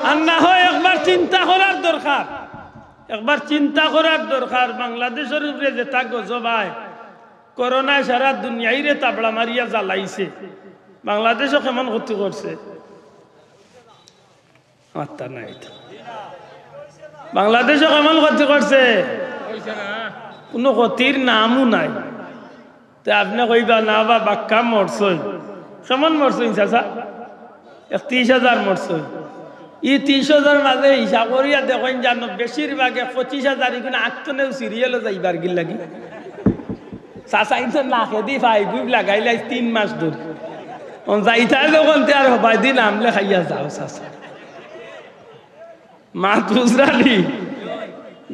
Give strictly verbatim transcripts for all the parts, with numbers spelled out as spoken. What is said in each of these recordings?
আর না হয় একবার চিন্তা করার দরকার, একবার চিন্তা করার দরকার। বাংলাদেশর উপরে যেটা গজব আয়, করোনায় সারা দুনিয়াইরে তাবড়া মারিয়া জ্বালাইছে, বাংলাদেশও কেমন ক্ষতি করছে? মাত্তা নাই তো। বাংলাদেশও কেমন ক্ষতি করছে? কোনো ক্ষতির নামও নাই। তে আপনে কইবা, "না বা, বাক্কা মরছইন।" কেমন মরছইন, চাচা? একত্রিশ হাজার মরছইন। ই ত্রিশ হাজার মাঝে হিসাব করিয়া দেখইন জানো, বেশিরভাগে পঁচিশ হাজার ইগুন আটতনেও সিরিয়ালো যাইবার গির লাগি। চাচা ইনতে নাকেদি পাইপ উইপ লাগাইলাই তিন মাস ধরি। অন যাইতায় যখন তে আর হবায়দি নাম লেখাইয়া যাও চাচা। মাত বুঝরানি?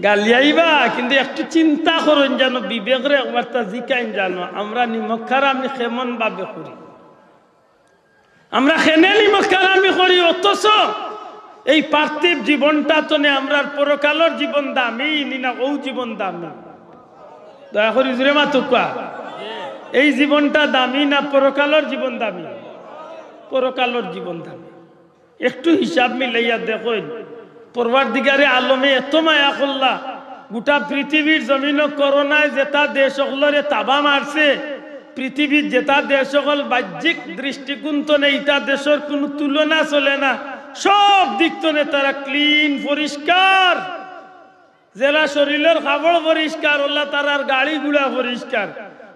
গালিয়াইবা, কিন্তু একটু চিন্তা করইন জানো, বিবেকরে একবারটা জিকাইন জানো, আমরা নিমক হারামি কেমন ভাবে করি। আমরা কেনে নিমক হারামি করি, অথচ এই পার্থিব জীবনটা তনে আমরার পরকালর জীবন দামি নি না অউ জীবন দামি? দয়া করি জুরে মাতুক্কা। এই জীবনটা দামি না পরকালর জীবন দামি? পরকালর জীবন দামি। একটু হিসাব মিলাইয়া দেখইন, পরওয়ারদিগারে আলমে এত মায়া করলা, গোটা পৃথিবীর জমিনো করোনায় যেটা দেশ অকলরে তাবা মারছে, পৃথিবীর যেটা দেশ অকল বাহ্যিক দৃষ্টিকোণ তনে ইটা দেশর কোনো তুলনা চলে না, সব দিক তনে তারা ক্লিন, পরিষ্কার। যেলা শরীলর কাপড় পরিষ্কার, ওলা তারার গাড়ি ঘোড়া পরিষ্কার,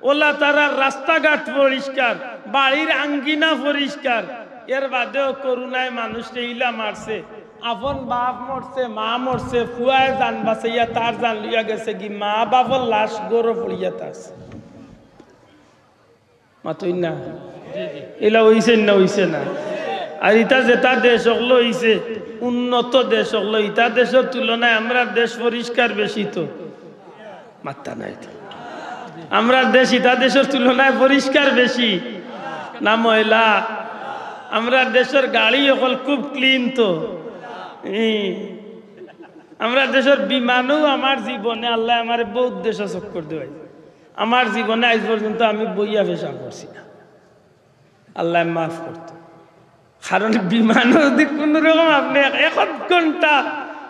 ওলা তারার রাস্তাঘাট পরিষ্কার, বাড়ির আঙ্গিনা পরিষ্কার। এর বাদেও করোনায় মানুষরে ইলা মারছে, আপন বাপ মরছে, মা মরছে, ফুয়ায় জান বাঁচাইয়া তার জান লইয়া গেছেগি, মা বাপর লাশ ঘরো পড়িয়া আছে। মাতইন না? ইলা অইছে না, অইছে না? আর ইটা যেটা দেশ অকল অইছে, উন্নত দেশ অকল, ইটা দেশর তুলনায় আমরার দেশ পরিষ্কার বেশি তো। মাত্তা নাই তো। আমরার দেশ ইটা দেশর তুলনায় পরিষ্কার বেশি না ময়লা? আমরার দেশর গাড়ি অকল খুব ক্লিন তো। ই, আমরার দেশর বিমানও আমার জীবনে আল্লায় আমারে বহুত দেশো চক্কর দেওয়াইছে। আমার জীবনে আইজ পর্যন্ত আমি বইয়া পেশাব করছি না, আল্লায় মাফ করতো। কারণ বিমানো যদি কোনো রকম আপনে এক, এক ঘন্টা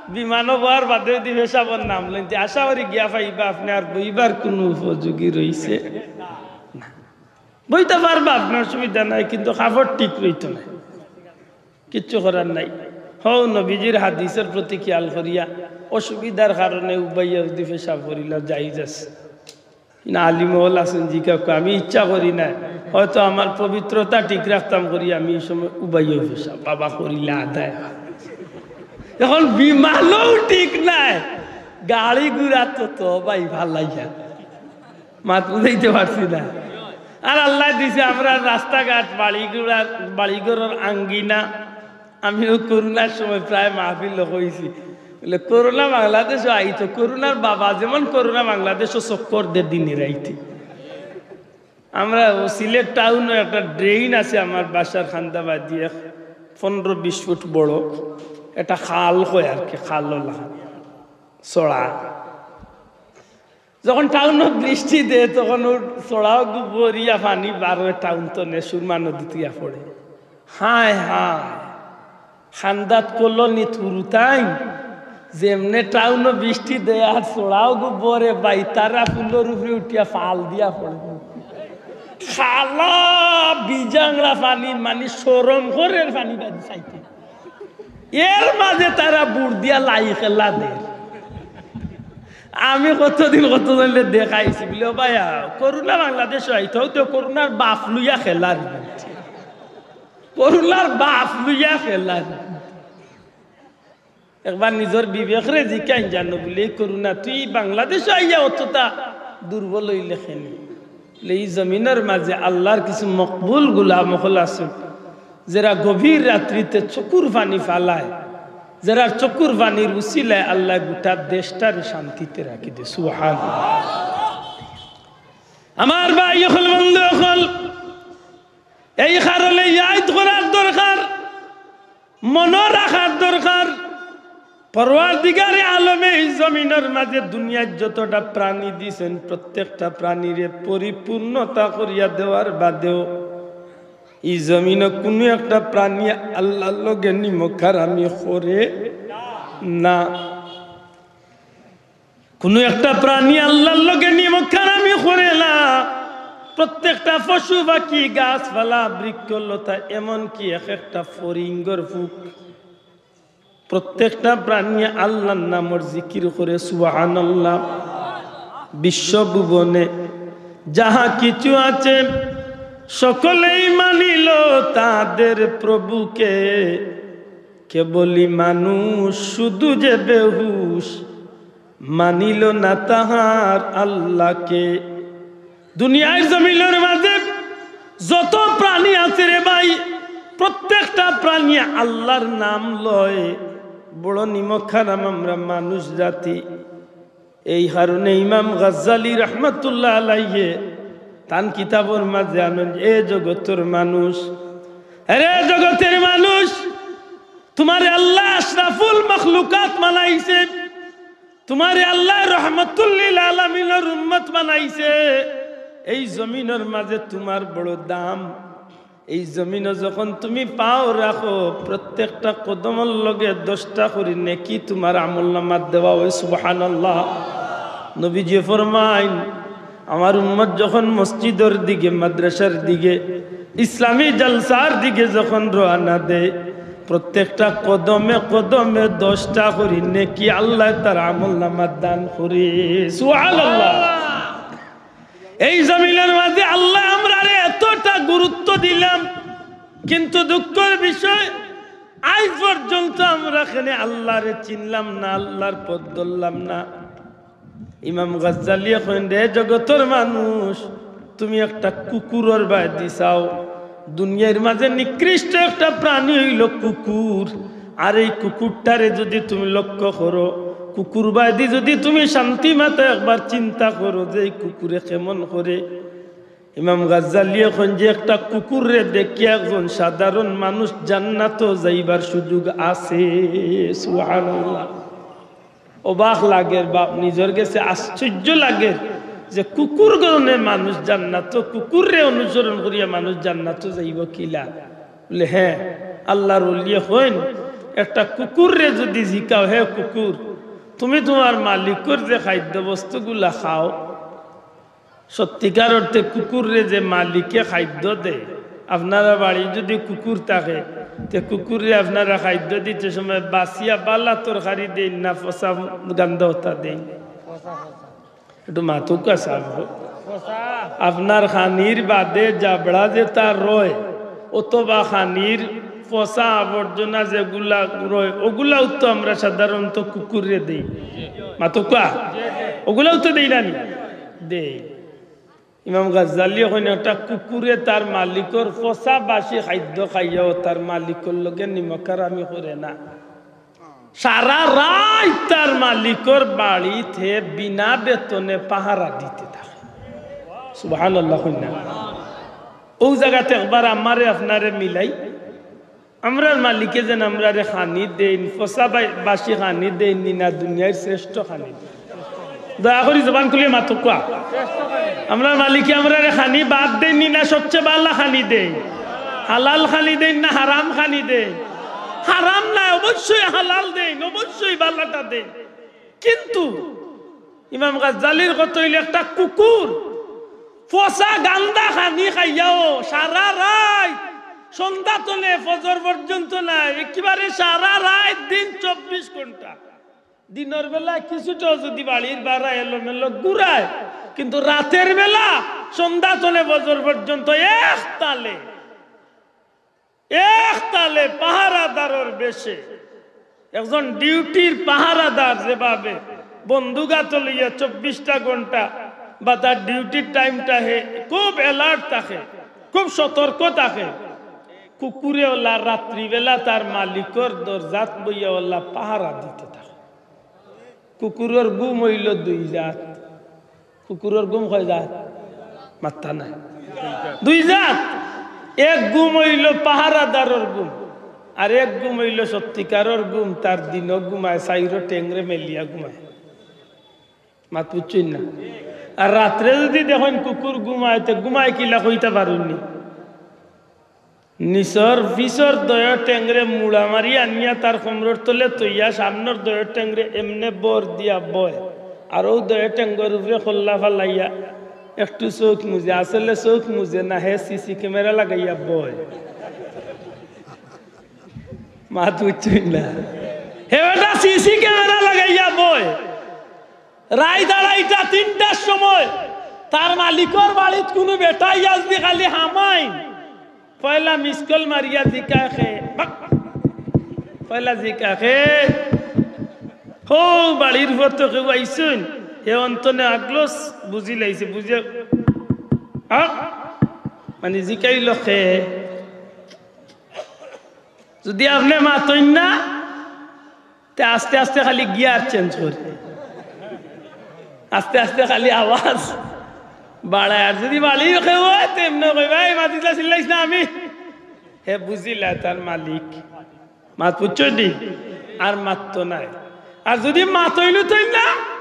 বিমানো বওয়ার বাদে যদি পেশাবর নাম লইন, তে আশা করি গিয়া পাইবা আপনে আর বইবার কোনো উপযোগী রইছে না। বইতা পারবা আপনে, অসুবিধা নাই, কিন্তু কাপড় ঠিক রইতো না। কিচ্ছু করার নাই। হউ নবীজির হাদিসর প্রতি খেয়াল করিয়া অসুবিধার কারণে উবাইয়া যদি পেশাব করিলা জায়েজ আছে। না আলিম অকল আছইন জিকাউক্কা, আমি ইচ্ছা করি না, হয়তো আমার পবিত্রতা ঠিক রাখতাম করি আমি ই সময় উবাইয়া পেশাব, বাবা করিলা আদায়। এখন বিমানও ঠিক নাই, গাড়ি ঘোড়া তো, তো ভাই ভালাইয়া মাত বুঝাইতে পারছি না। আর আল্লায় দিছে আমরার রাস্তাঘাট, বাড়িঘোড়ার, বাড়িঘরর আঙ্গিনা। আমি অউ করোনার সময় প্রায় মাহফিলো কইছি, বলে, "করোনা বাংলাদেশো আইতো, করোনার বাবা যেমন করোনা বাংলাদেশো চক্কর দে দিনে রাইতে।" আমরা অউ সিলেট টাউনো একটা ড্রেন আছে আমার বাসার কান্দাবাদি, এক পনেরো বিশ ফুট বড় একটা খাল কয় আর কি, খাল ওলা চড়া। যখন টাউনো বৃষ্টি দে, তখন অউ চড়াও গু বরিয়া পানি বারোয় টাউন তনে সুরমা নদীত গিয়া পড়ে। হায় হায়, কান্দাত কলোনিত হুরুতাইন, যেমনে টাউনো বৃষ্টি দে আর চড়াও গু বরে, ভাই তারা পুলর উপরে উঠিয়া ফাল দিয়া পড়ে। কালা বিজাংরা পানি, মানে শরম করের পানি বাদে চাইতে। এর মাঝে তারা বুড় দিয়া লাই খেলা দের। আমি কতদিন কতজনরে দেখাইছি, বলে, "ও ভাইয়া, করোনা বাংলাদেশো আইতো, তো করোনার বাফ লইয়া খেলার, করোনার বাফ লইয়া খেলার।" একবার নিজর বিবেকরে জিকাইন জানো, বলে, "এই করোনা তুই বাংলাদেশো আইয়া অতটা দুর্বল অইলে কেনে?" বলে, "ই জমিনর মাঝে আল্লার কিছু মকবুল গুলাম অকল আছে, যেরা গভীর রাত্রিতে চকুর পানি ফালায়, যেরার চকুর পানির উসিলায় আল্লায় গোটা দেশটারে শান্তিতে রাখি দে।" সুবহানাল্লাহ। আমার ভাই অকল, বন্ধু অকল, এই কারণে ইয়াদ করার দরকার, মনো রাখার দরকার। পরওয়ারদিগারে আলমে ই জমিনর মাঝে দুনিয়ার যতটা প্রাণী দিছেন, প্রত্যেকটা প্রাণীরে পরিপূর্ণতা করিয়া দেওয়ার বাদেও ই জমিনো কুনু একটা প্রাণী আল্লার লগে নিমক হারামি করে না। কুনু একটা প্রাণী আল্লার লগে নিমক হারামি করে না। প্রত্যেকটা পশু পাখি, গাছপালা, বৃক্ষলতা, এমনকি এক একটা ফড়িঙ্গর ফুক, প্রত্যেকটা প্রাণী আল্লার নামর জিকির করে, সুবহানাল্লাহ। বিশ্বভুবনে যাহা কিছু আছে, সকলেই মানিল তাদের প্রভুকে। কেবলই মানুষ শুধু যে বেহুশ, মানিল না তাহার আল্লাহকে। দুনিয়ার জমিনের মাঝে যত প্রাণী আছে রে ভাই, প্রত্যেকটা প্রাণী আল্লার নাম লয়। বড় নিমক হারাম আমরা মানুষ জাতি। এই কারণে ইমাম গাজ্জালী রহমতুল্লাহ আলাইহে তান কিতাবর মাঝে আনইন, এ জগতর মানুষ, আরে জগতের মানুষ, তুমারে আল্লায় আশরাফুল মখলুকাত বানাইছে, তুমারে আল্লায় রহমতুল্লিল আলামিনর উম্মত বানাইছে। এই জমিনর মাঝে তুমার বড় দাম। এই জমিনো যখন তুমি পাও রাখো, প্রত্যেকটা কদমর লগে দশটা করি নেকি তুমার আমলনামাত দেওয়া অয়। সুবহানাল্লাহ। নবীজি ফরমাইন, আমার উম্মত যখন মসজিদর দিকে, মাদ্রাসার দিকে, ইসলামী জলসার দিকে যখন রওয়ানা দেয়, প্রত্যেকটা কদমে কদমে দশটা করি নেকি আল্লায় তার আমলনামাত দান করে। সুবহানাল্লাহ। এই জমিনর মাঝে আল্লায় আমরারে এতটা গুরুত্ব দিলাম, কিন্তু দুঃখর বিষয়, আইজ পর্যন্ত আমরা কেনে আল্লারে চিনলাম না, আল্লার পথ ধরলাম না। ইমাম গাজ্জালীয়ে কইন, রে জগতর মানুষ, তুমি একটা কুকুরর বায়দি চাও। দুনিয়ার মাঝে নিকৃষ্ট একটা প্রাণী অইলো কুকুর। আর এই কুকুরটারে যুদি তুমি লক্ষ্য করো, কুকুর বায়দি যুদি তুমি শান্তি মাতে একবার চিন্তা করো যে এই কুকুরে কেমন করে, ইমাম গাজ্জালীয়ে কইন যে একটা কুকুররে দেখিয়া একজন সাধারণ মানুষ জান্নাতো যাইবার সুযোগ আছে। সুবহানাল্লাহ। অবাক লাগের বাপ, নিজর গেছে আশ্চর্য লাগের যে কুকুর গণে মানুষ জান্নাতো, কুকুররে অনুসরণ করিয়া মানুষ জান্নাতো যাইবো কিলা? বলে, হ্যাঁ, আল্লার ওলিয়ে কইন, একটা কুকুররে যুদি জিকাও, হে কুকুর, তুমি তুমার মালিকর যে খাদ্য বস্তুগুলা খাও, সত্যিকার অর্থে কুকুররে যে মালিকে খাদ্য দেয়, আপনারা বাড়ি যুদি কুকুর থাকে, তে কুকুররে আপনারা খাদ্য দিতে সময় বাছিয়া বালা তরকারি দেইন না পচা গান্দা অতা দেইন? একটু মাতুক্কা সাব। আপনার খানির বাদে জাবড়া যেতা রয়, অথবা খানির পচা আবর্জনা যেগুলা রয়, অগুলাও তো আমরা সাধারণত কুকুররে দেই। মাতুক্কা? অগুলাও তো দেই না নি? দেই। ইমাম গাজ্জালীয়ে কইন, একটা কুকুরে তার মালিকর পচা বাসি খাদ্য খাইয়াও তার মালিকর লগে নিমক হারামি করে না। সারা রাইত তার মালিকর বাড়িত হে বিনা বেতনে পাহারা দিতে থাকে। সুবহানাল্লাহ কইন না? অউ জাগাত একবার আমারে আপনারে মিলাই। আমরার মালিকে যেন আমরারে খানি দেইন, পচা বাই-, বাসি খানি দেইন নি না দুনিয়ার শ্রেষ্ঠ খানি দেইন? দয়া করি জবান খুলিয়া মাতুক্কা। আমরার মালিকে আমরারে খানি ভাত দেইন নি না সবচেয়ে বালা খানি দেইন? হালাল খানি দেইন না হারাম খানি দেইন? হারাম নায়, অবশ্যই হালাল দেইন, অবশ্যই বালাটা দেইন। কিন্তু ইমাম গাজ্জালীর কথা অইল, একটা কুকুর পচা গান্দা খানি খাইয়াও সারা রাইত, সন্ধ্যা তনে ফজর পর্যন্ত নায়, একেবারে সারা রাইত দিন চব্বিশ ঘন্টা। দিনর বেলা কিছুটা যুদি বাড়ির বারা এলোমেলো ঘুরায়, কিন্তু রাতের বেলা সন্ধ্যা তনে ফজর পর্যন্ত এক তালে এক তালে পাহারাদারর বেশে, একজন ডিউটির পাহারাদার যেভাবে বন্দুক আতো লইয়া চব্বিশটা ঘন্টা বা তার ডিউটির টাইমটা হে খুব অ্যালার্ট থাকে, খুব সতর্ক থাকে, কুকুরে অলা রাত্রিবেলা তার মালিকর দরজাত বইয়া অলা পাহারা দিতে থাকে। কুকুরর ঘুম অইল দুই জাত। কুকুরর ঘুম কয় জাত? মাত্তা নাই। দুই জাত। এক ঘুম অইল পাহারাদারর ঘুম, আর এক ঘুম অইল সত্যিকারর ঘুম। তার দিনও ঘুমায়, চাইরো টেংরে মেলিয়া ঘুমায়। মাত বুঝছইন না? আর রাত্রে যুদি দেখইন কুকুর ঘুমায়, তে ঘুমায় কিলা কইতা পারইন নি? নিচর পিছর দয় টেংরে মুড়া মারি আনিয়া তার কোমরর তলে থইয়া সামনর দয় টেংরে এমনে বর দিয়া বয়, আর অউ দয় টেংর উপরে কল্লা ফালাইয়া একটু চউখ মুজে। আসলে চউখ মুজে না, হে সিসি ক্যামেরা লাগাইয়া বয়। মাত বুঝছইন না? হে বেটা সিসি ক্যামেরা লাগাইয়া বয়। রাইত আড়াইটা তিনটার সময় তার মালিকর বাড়িত কুনু বেটায় আইয়া যুদি খালি হামাইন, পয়লা মিস কল মারিয়া জিকায় কে, বাক। পয়লা জিকায় কে, হউ বাড়ির উপর তো কেউ আইছইন। হে অন্তনে আগলস বুঝিলাইছে, বুঝিয়া, আ? মানে জিকাইল কে। যুদি আপনে মাতইন না, তে আস্তে আস্তে খালি গিয়ার চেঞ্জ করে, আস্তে আস্তে খালি আওয়াজ বাড়ায়। আর যুদি বাড়ির কেউ অয়, তে এমনে কইবা, "এই মাতিস না, চিল্লাইস না, আমি।" হে বুঝিলা তার মালিক। মাত বুঝছইন নি? আর মাততো নায়। আর যুদি মাতইন উতইন না,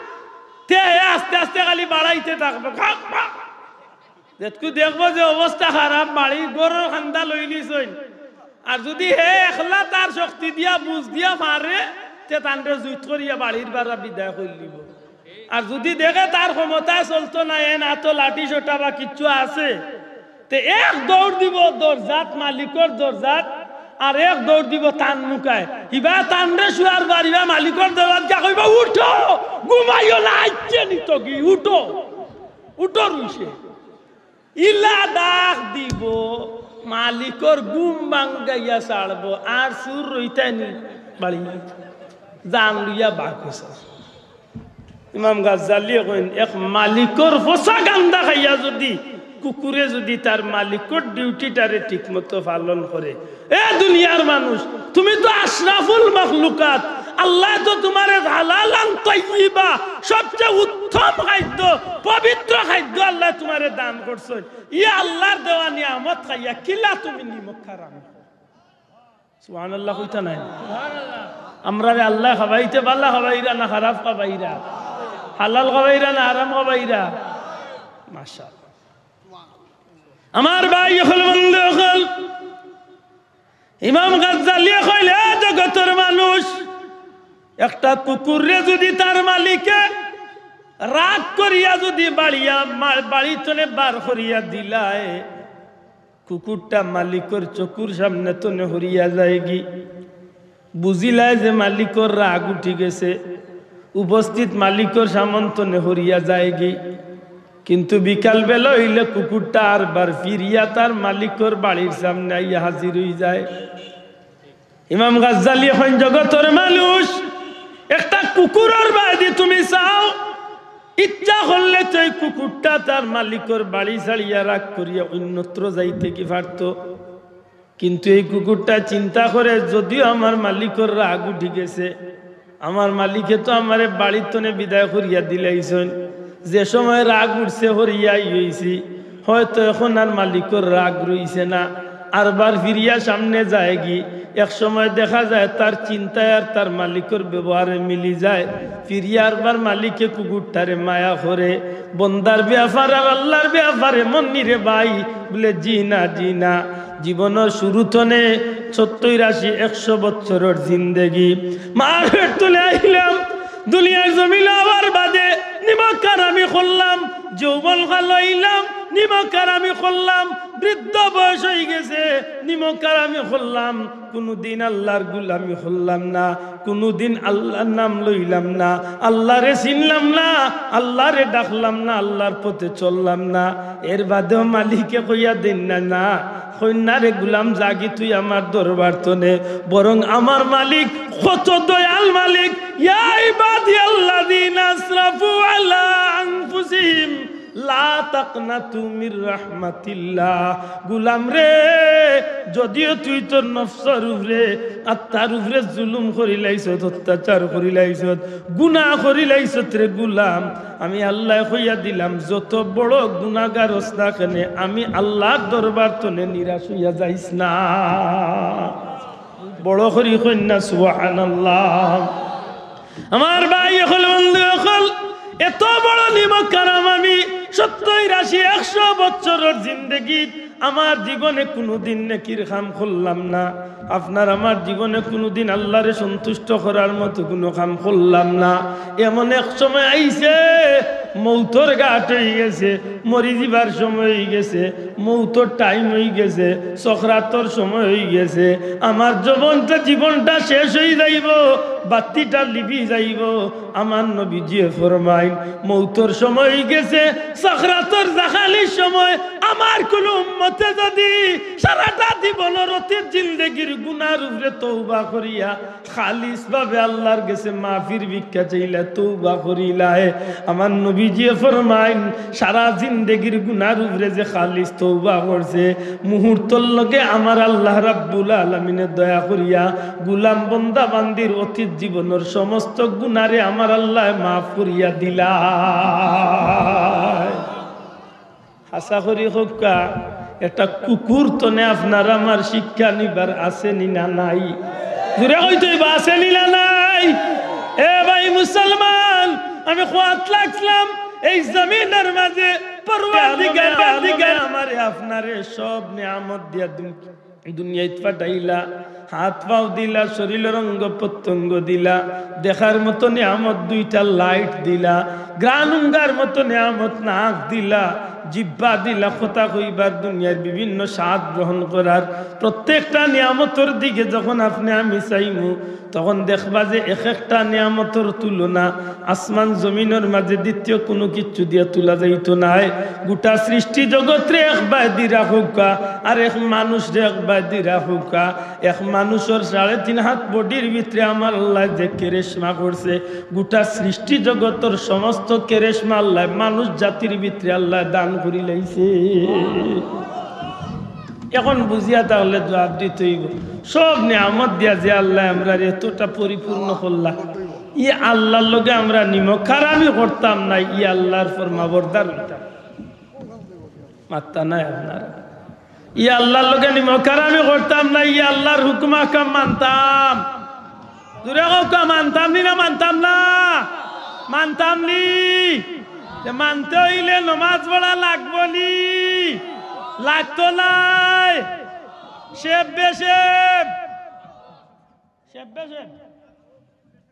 তে হে আস্তে আস্তে খালি বাড়াইতে থাকবো। খাক, খাক। যেতকু দেখবো যে অবস্থা খারাপ, বাড়ি ঘরর কান্দা লইলিছইন। আর যুদি হে একলা তার শক্তি দিয়া, বুঝ দিয়া পারে, তে তানরে জুইত করিয়া বাড়ির বারা বিদায় করি দিবো। আর যুদি দেখে তার ক্ষমতায় চলতো নায়, এন আতো লাঠি সোটা বা কিচ্ছু আছে, তে এক দৌড় দিবো দরজাত, মালিকর দরজাত, আর এক দৌড় দিবো তান মুখায়। হিবা তানরে শুয়ার বাড়িবা মালিকর দরজাত গিয়া কইবো, "উঠো, ঘুমাইও না, আইছে নিতগি, উঠো।" উঠো রইছে। ইলা ডাক দিবো, মালিকর ঘুম ভাঙ্গাইয়া ছাড়বো, আর চুর রইতায় নি বাড়ি, জান লইয়া বাঘ অইছে। ইমাম গাজ্জালিয়ে কইন, এক মালিকর ফসা গান্দা খাইয়া যুদি কুকুরে যুদি তার মালিকর ডিউটিটারে ঠিকমতো পালন করে, এ দুনিয়ার মানুষ, তুমি তো আশরাফুল মখলুকাত, আল্লায় তো তুমারে হালালান তাইয়িবা, সবচেয়ে উত্তম খাদ্য, পবিত্র খাদ্য আল্লায় তুমারে দান করছইন। ই আল্লার দেওয়া নিয়ামত খাইয়া কিলা তুমি নিমক হারামি? সুবহানাল্লাহ কইতা নায়? আমরারে আল্লায় খাবাইতে বালা খাবাইরা না খারাপ খাবাইরা? হালাল খাবাইরা না হারাম খাবাইরা? মাশাআল্লাহ। আমার ভাই অকল, বন্ধু অকল, ইমাম গাজ্জালিয়ে কইলা, "এ জগতর মানুষ, একটা কুকুররে যুদি তার মালিকে রাগ করিয়া যুদি বাড়িয়া, মা-, বাড়ি তনে বার করিয়া দিলায়, কুকুরটা মালিকর চকুর সামনে তনে হরিয়া যায়গি, বুঝিলায় যে মালিকর রাগ উঠি গেছে, উপস্থিত মালিকর সামন তনে হরিয়া যায়গি।" কিন্তু বিকাল বেলা অইলে কুকুরটা আরবার ফিরিয়া তার মালিকর বাড়ির সামনে আইয়া হাজির অইযায়। ইমাম গাজ্জালিয়ে কইন, "জগতর মানুষ, একটা কুকুরর বায়দি তুমি চাও, ইচ্ছা করলে তো এই কুকুরটা তার মালিকর বাড়ি ছাড়িয়া রাগ করিয়া অন্যত্র যাইতে কি পারতো?" কিন্তু এই কুকুরটা চিন্তা করে, যদিও আমার মালিকর রাগ উঠি গেছে, আমার মালিকে তো আমারে বাড়ির তনে বিদায় করিয়া দিলাইছইন, যে সময় রাগ উঠছে হরিয়াই অইছি, হয়তো এখন আর মালিকর রাগ রইছে না। আরবার ফিরিয়া সামনে যায়গি, এক সময় দেখা যায় তার চিন্তায় আর তার মালিকর ব্যবহারে মিলি যায়। ফিরিয়া আরবার মালিকে কুকুরটারে মায়া করে, বন্দার ব্যাপার আর আল্লার ব্যাপারে মন্নি রে ভাই, বলে, "জি না, জি না।" জীবনর শুরু তনে সত্তইর আশি একশো বছরর জিন্দেগি। মার পেট তনে আইলাম, দুনিয়ার জমিন আবার বাদে নিমক হারামি করলাম, যৌবন কাল অইলাম, নিমক হারামি করলাম, বৃদ্ধ বয়স অই গেছে, নিমক হারামি করলাম, কুনুদিন আল্লার গুলামি করলাম না, কুনুদিন আল্লার নাম লইলাম না, আল্লারে চিনলাম না, আল্লারে ডাকলাম না, আল্লার পথে চললাম না। এর বাদেও মালিকে কইয়া দেইন না, না, কইন না রে গুলাম, যাগি তুই আমার দরবার তনে, বরং আমার মালিক কত দয়াল মালিক। ইয়া ইবাদিয়াল্লাযীনা আসরাফু আলা আনফুসিহিম লা তাকনাতু মির রাহমাতিল্লাহ। গুলাম রে, যদিও তুই তোর নফসর উপরে, আত্মার উপরে জুলুম করিলাইছত, অত্যাচার করিলাইছত, গুনাহ করিলাইছত রে গুলাম, আমি আল্লায় কইয়া দিলাম, যত বড় গুনাগার অস না কেনে, আমি আল্লার দরবার তনে নিরাশ অইয়া যাইস না। বড় করি কইন না সুবহানাল্লাহ। আমার ভাই অকল, বন্ধু অকল, এত বড় নিমক হারাম আমি সত্তইর, আশি, একশো বছরর জিন্দেগিত আমার জীবনে কুনুদিন নেকির কাম করলাম না, আপনার আমার জীবনে কুনুদিন আল্লারে সন্তুষ্ট করার মতো কুনু কাম করলাম না। এমন এক সময় আইছে, মৌতর ঘাট অইগেছে, মরি যিবার সময় অইগেছে, মৌতর টাইম অইগেছে, সখরাতর সময় অইগেছে, আমার জীবনটা, জীবনটা শেষ অইযাইবো, বাত্তিটা লিভি যাইবো। আমার নবীজিয়ে ফরমাইন, মৌতর সময় অইগেছে, সখরাতর জাখালির সময়। আমার কুনু উম্মতে যুদি সারাটা জীবনর অতীত জিন্দেগির গুনার উপরে তওবা করিয়া খালিস ভাবে আল্লার গেছে মাফির ভিক্ষা চাইলা, তওবা করিলায়, আমার নবীজিয়ে ফরমাইন, সারা জিন্দেগির গুনার উপরে যে খালিস তওবা করছে, মুহূর্তর লগে আমার আল্লাহ রাব্বুল আলামিনে দয়া করিয়া গুলাম বন্দা বান্দির অতীত জীবনর সমস্ত গুনারে আমার আল্লায় মাফ করিয়া দিলা। হাছা করি কউক্কা, একটা কুকুর তনে আপনার আমার শিক্ষা নিবার আছে নি না নাই? জুরে কইতে অইবো, আছে নি না নাই? এ ভাই মুসলমান, আমি কওয়াত লাগছিলাম, এই জমিনর মাঝে পরওয়ারদিগার আলমে আমারে আপনারে সব নিয়ামত দিয়া দিন দুনিয়াত পাঠাইলা, হাত পাও দিলা, শরীরর অঙ্গ প্রত্যঙ্গ দিলা, দেখার মতো নিয়ামত দুইটা লাইট দিলা, ঘ্রাণ হুঙ্গার মতো নিয়ামত নাক দিলা, জিব্বা দিলা, কথা কইবার, দুনিয়ার বিভিন্ন স্বাদ গ্রহণ করার। প্রত্যেকটা নিয়ামতর দিকে যখন আপনে আমি চাইমু, তখন দেখবা যে এক একটা নিয়ামতর তুলনা আসমান জমিনর মাঝে দ্বিতীয় কুনু কিচ্ছু দিয়া তুলা যাইতো নায়। গোটা সৃষ্টি জগতরে এক বায়দি রাখউক্কা, আর এক মানুষরে এক বায়দি রাখউক্কা। এক মানুষর সাড়ে তিন হাত বডির ভিতরে আমার আল্লায় যে কেরেশমা করছে, গোটা সৃষ্টি জগতর সমস্ত কেরেশমা আল্লায় মানুষ জাতির ভিতরে আল্লায় দান করিলাইছে। এখন বুঝিয়া তাইলে জুয়াব দিতে অইবো, সব নিয়ামত দিয়া যে আল্লায় আমরারে এতটা পরিপূর্ণ করলা, ই আল্লার লগে আমরা নিমকহারামি করতাম না, ই আল্লার ফরমাবরদার অইতাম। মাত্তা নাই আপনারা। ই আল্লার লগে নিমকহারামি করতাম না, ই আল্লার হুকুম আহকাম মানতাম। জুরে কউক্কা, মানতাম নি না মানতাম না? মানতাম নি? তে মানতে অইলে নমাজ পড়া লাগবো নি? লাগতো নায়। শেব বেশেব। শেব বেশেব।